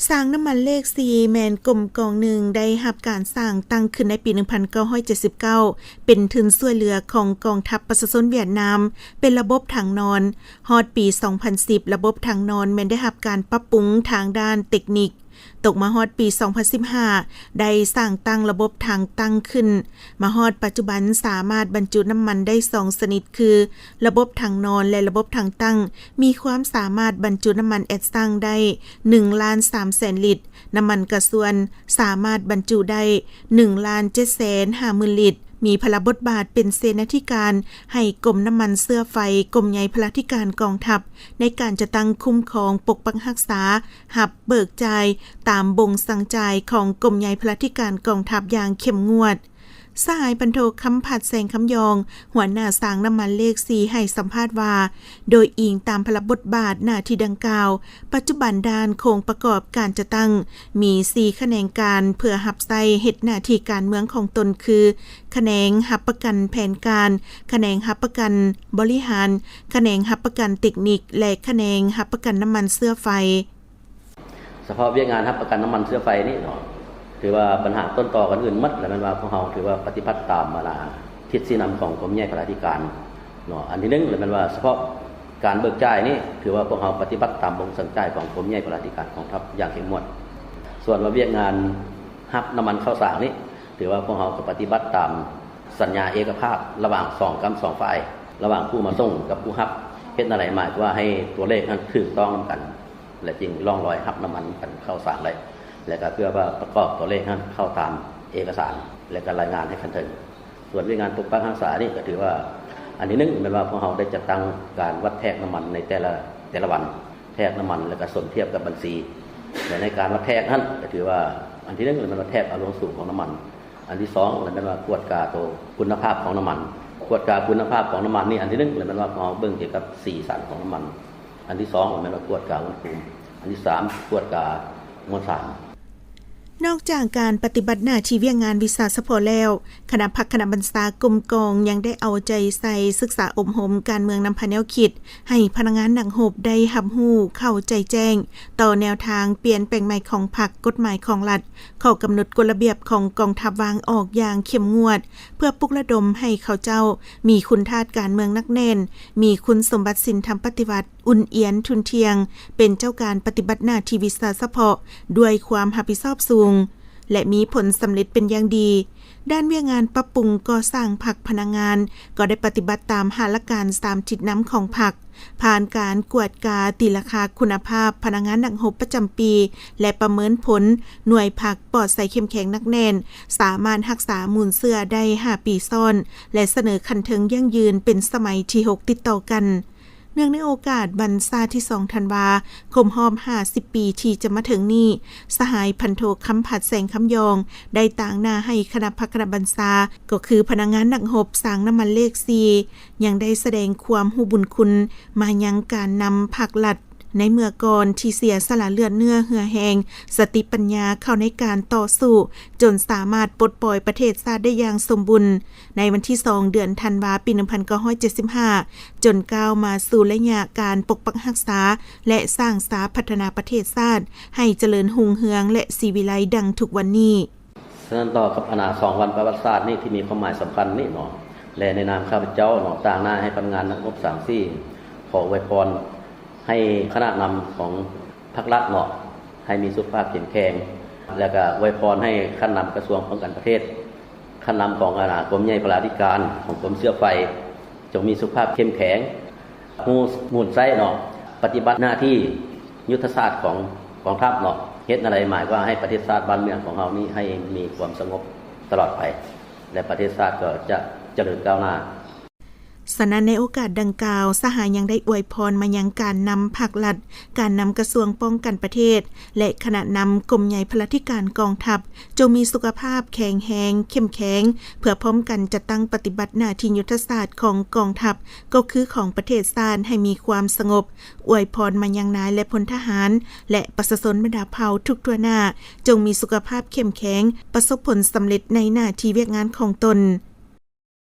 ສາງນ້ຳມັນເລກສີ່ ແມ່ນກົມກອງໜຶ່ງ ໄດ້ຮັບການສ້າງຕັ້ງຂຶ້ນໃນປີໜຶ່ງພັນເກົ້າຮ້ອຍເຈັດສິບເກົ້າ ເປັນທຶນຊ່ວຍເຫຼືອຂອງກອງທັບປະຊາຊົນຫວຽດນາມ, ເປັນລະບົບຖັງນອນ. ຮອດປີສອງພັນສິບ ລະບົບຖັງນອນແມ່ນໄດ້ຮັບການປັບປຸງທາງດ້ານເຕັກນິກ. ຕົກມາຮອດປີສອງພັນສິບຫ້າ ໄດ້ສ້າງຕັ້ງລະບົບຖັງຕັ້ງຂຶ້ນ. ມາຮອດປັດຈຸບັນສາມາດບັນຈຸນ້ຳມັນໄດ້ສອງຊະນິດ ຄື ລະບົບຖັງນອນ ແລະ ລະບົບຖັງຕັ້ງ, ມີຄວາມສາມາດບັນຈຸນ້ຳມັນແອັດຊັງໄດ້ໜຶ່ງລ້ານສາມແສນລິດ, ນ້ຳມັນກະຊວນສາມາດບັນຈຸໄດ້ໜຶ່ງລ້ານເຈັດແສນຫ້າໝື່ນລິດ, ມີພາລະບົດບາດເປັນເສນາທິການໃຫ້ກົມນ້ຳມັນເຊື້ອໄຟ, ກົມໃຫຍ່ພະລາທິການກອງທັບ ໃນການຈັດຕັ້ງ, ຄຸ້ມຄອງ, ປົກປັກຮັກສາ, ຮັບເບີກຈ່າຍຕາມບົງສັ່ງຈ່າຍຂອງກົມໃຫຍ່ພະລາທິການກອງທັບຢ່າງເຂັ້ມງວດ. ສະຫາຍພັນໂທ ຄຳພັດ ແສງຄຳຍອງ ຫົວໜ້າສາງນ້ຳມັນເລກສີ່ ໃຫ້ສຳພາດວ່າ, ໂດຍອີງຕາມພາລະບົດບາດໜ້າທີ່ດັ່ງກ່າວ, ປັດຈຸບັນດ້ານໂຄງປະກອບການຈັດຕັ້ງມີສີ່ຂະແໜງການເພື່ອຮັບໃຊ້ເຮັດໜ້າທີ່ການເມືອງຂອງຕົນ ຄື ຂະແໜງຮັບປະກັນແຜນການ, ຂະແໜງຮັບປະກັນບໍລິຫານ, ຂະແໜງຮັບປະກັນເຕັກນິກ ແລະ ຂະແໜງຮັບປະກັນນ້ຳມັນເຊື້ອໄຟ. ສະເພາະວຽກງານຮັບປະກັນນ້ຳມັນເຊື້ອໄຟນີ້ເນາະ, ຖືວ່າບັນຫາຕົ້ນຕໍກັນອື່ນໝົດ ແລະ ແມ່ນວ່າພວກເຮົາຖືວ່າປະຕິບັດຕາມ ອັນນາ ທິດຊີ້ນຳຂອງກົມໃຫຍ່ພະລາທິການເນາະ. ອັນທີໜຶ່ງ ແລະ ແມ່ນວ່າສະເພາະການເບີກຈ່າຍນີ້ ຖືວ່າພວກເຮົາປະຕິບັດຕາມບົງສັ່ງຈ່າຍຂອງກົມໃຫຍ່ພະລາທິການກອງທັບຢ່າງເຂັ້ມງວດ. ສ່ວນວ່າວຽກງານຮັບນ້ຳມັນເຂົ້າສາງນີ້ ຖືວ່າພວກເຮົາກໍປະຕິບັດຕາມສັນຍາເອກະພາບລະຫວ່າງສອງກຳສອງຝ່າຍ, ລະຫວ່າງຜູ້ມາສົ່ງກັບຜູ້ຮັບ. ເຮັດແນວໃດໝາຍວ່າໃຫ້ຕົວເລກນັ້ນຖືກຕ້ອງນຳກັນ ແລະ ຈຶ່ງລ່ອງລອຍຮັບນ້ຳມັນກັນເຂົ້າສາງໄດ້ ແລະ ກໍເພື່ອວ່າປະກອບຕົວເລກນັ້ນເຂົ້າຕາມເອກະສານ ແລະ ກໍລາຍງານໃຫ້ຂັ້ນເທິງ. ສ່ວນວຽກງານປົກປັກຮັກສານີ້ ກໍຖືວ່າອັນທີໜຶ່ງ ແມ່ນວ່າພວກເຮົາໄດ້ຈັດຕັ້ງການວັດແທກນ້ຳມັນໃນແຕ່ລະ ແຕ່ລະວັນ, ແທກນ້ຳມັນ ແລະ ກໍສົມທຽບກັບບັນຊີ. ແລະ ໃນການວັດແທກນັ້ນ ກໍຖືວ່າອັນທີໜຶ່ງ ແມ່ນວ່າແທກເອົາລວງສູງຂອງນ້ຳມັນ. ອັນທີສອງ ແມ່ນວ່າກວດກາໂຕຄຸນນະພາບຂອງນ້ຳມັນ. ກວດກາຄຸນນະພາບຂອງນ້ຳມັນນີ້ ອັນທີໜຶ່ງ ແມ່ນວ່າເຮົາເບິ່ງກ່ຽວກັບສີສັນຂອງນ້ຳມັນ. ອັນທີສອງ ແມ່ນວ່າກວດກາອຸນຫະພູມ. ອັນທີສາມ ກວດກາມວນສານ. ນອກຈາກການປະຕິບັດໜ້າທີ່ວຽກງານວິຊາສະເພາະແລ້ວ, ຄະນະພັກຄະນະບັນຊາກົມກອງຍັງໄດ້ເອົາໃຈໃສ່ສຶກສາອົບຮົມການເມືອງນຳພາແນວຄິດ ໃຫ້ພະນັກງານນັກຮົບໄດ້ຮັບຮູ້ເຂົ້າໃຈແຈ້ງຕໍ່ແນວທາງປ່ຽນແປງໃໝ່ຂອງພັກ, ກົດໝາຍຂອງລັດ, ຂໍ້ກຳນົດກົດລະບຽບຂອງກອງທັບວາງອອກຢ່າງເຂັ້ມງວດ ເພື່ອປຸກລະດົມໃຫ້ເຂົາເຈົ້າມີຄຸນທາດການເມືອງໜັກແໜ້ນ, ມີຄຸນສົມບັດສິນທຳປະຕິວັດ, ອຸ່ນອຽນທຸ່ນທ່ຽງ, ເປັນເຈົ້າການປະຕິບັດໜ້າທີ່ວິຊາສະເພາະດ້ວຍຄວາມຮັບຜິດຊອບສູງ ແລະ ມີຜົນສຳເລັດເປັນຢ່າງດີ. ດ້ານວຽກງານປັບປຸງກໍ່ສ້າງພັກ, ພະນັກງານກໍໄດ້ປະຕິບັດຕາມຫ້າຫຼັກການສາມທິດນຳຂອງພັກ, ຜ່ານການກວດກາຕີລາຄາຄຸນນະພາບພະນັກງານນັກຮົບປະຈຳປີ ແລະ ປະເມີນຜົນໜ່ວຍພັກປອດໃສເຂັ້ມແຂງໜັກແໜ້ນ, ສາມາດຮັກສາມູນເຊື້ອໄດ້ຫ້າປີຊ້ອນ ແລະ ສະເໜີຂັ້ນເທິງຢັ້ງຢືນເປັນສະໄໝທີຫົກຕິດຕໍ່ກັນ. ເນື່ອງໃນໂອກາດວັນຊາດທີສອງທັນວາ ຄົບຮອບຫ້າສິບປີທີ່ຈະມາເຖິງນີ້, ສະຫາຍພັນໂທ ຄຳພັດ ແສງຄຳຍອງ ໄດ້ຕາງໜ້າໃຫ້ຄະນະພັກຄະນະບັນຊາ, ກໍຄືພະນັກງານນັກຮົບສາງນ້ຳມັນເລກສີ່ ຍັງໄດ້ສະແດງຄວາມຮູ້ບຸນຄຸນມາຍັງການນຳພັກລັດໃນເມື່ອກ່ອນ ທີ່ເສຍສະຫຼະເລືອດເນື້ອເຫື່ອແຮງ, ສະຕິປັນຍາເຂົ້າໃນການຕໍ່ສູ້ ຈົນສາມາດປົດປ່ອຍປະເທດຊາດໄດ້ຢ່າງສົມບູນ ໃນວັນທີສອງ ເດືອນທັນວາ ປີໜຶ່ງພັນເກົ້າຮ້ອຍເຈັດສິບຫ້າ ຈົນກ້າວມາສູ່ໄລຍະການປົກປັກຮັກສາ ແລະ ສ້າງສາພັດທະນາປະເທດຊາດໃຫ້ຈະເລີນຮຸ່ງເຮືອງ ແລະ ສີວິໄລດັ່ງທຸກວັນນີ້. ສະນັ້ນ ຕໍ່ກັບ ອັນນາ ສອງວັນປະຫວັດສາດນີ້ທີ່ມີຄວາມໝາຍສຳຄັນນີ້ເນາະ ແລະ ໃນນາມຂ້າພະເຈົ້າເນາະ ຕາງໜ້າໃຫ້ພະນັກງານນັກຮົບສາງສີ່ ຂໍອວຍພອນໃຫ້ຄະນະນຳຂອງພັກລັດເນາະ ໃຫ້ມີສຸຂະພາບເຂັ້ມແຂງ ແລະ ກະອວຍພອນໃຫ້ຂັ້ນນຳກະຊວງປ້ອງກັນປະເທດ, ຂັ້ນນຳຂອງ ອັນນາ ກົມໃຫຍ່ພະລາທິການ, ຂອງກົມເຊື້ອໄຟ ຈົ່ງມີສຸຂະພາບເຂັ້ມແຂງ, ຮູ້ມູນໃຊ້ເນາະ, ປະຕິບັດໜ້າທີ່ຍຸດທະສາດຂອງກອງທັບເນາະ, ເຮັດແນວໃດໝາຍວ່າໃຫ້ປະເທດຊາດບ້ານເມືອງຂອງເຮົານີ້ໃຫ້ມີຄວາມສະຫງົບຕະຫຼອດໄປ ແລະ ປະເທດຊາດກໍຈະຈະເລີນກ້າວໜ້າ. ສະນັ້ນ ໃນໂອກາດດັ່ງກ່າວ, ສະຫາຍຍັງໄດ້ອວຍພອນມາຍັງການນຳພັກລັດ, ການນຳກະຊວງປ້ອງກັນປະເທດ ແລະ ຄະນະນຳກົມໃຫຍ່ພະລາທິການກອງທັບ ຈົ່ງມີສຸຂະພາບແຂງແຮງ, ເຂັ້ມແຂງ ເພື່ອພ້ອມກັນຈັດຕັ້ງປະຕິບັດໜ້າທີ່ຍຸດທະສາດຂອງກອງທັບ ກໍຄືຂອງປະເທດຊາດ ໃຫ້ມີຄວາມສະຫງົບ. ອວຍພອນມາຍັງນາຍ ແລະ ພົນທະຫານ ແລະ ປະຊາຊົນບັນດາເຜົ່າທຸກທົ່ວໜ້າ ຈົ່ງມີສຸຂະພາບເຂັ້ມແຂງ, ປະສົບຜົນສຳເລັດໃນໜ້າທີ່ວຽກງານຂອງຕົນ.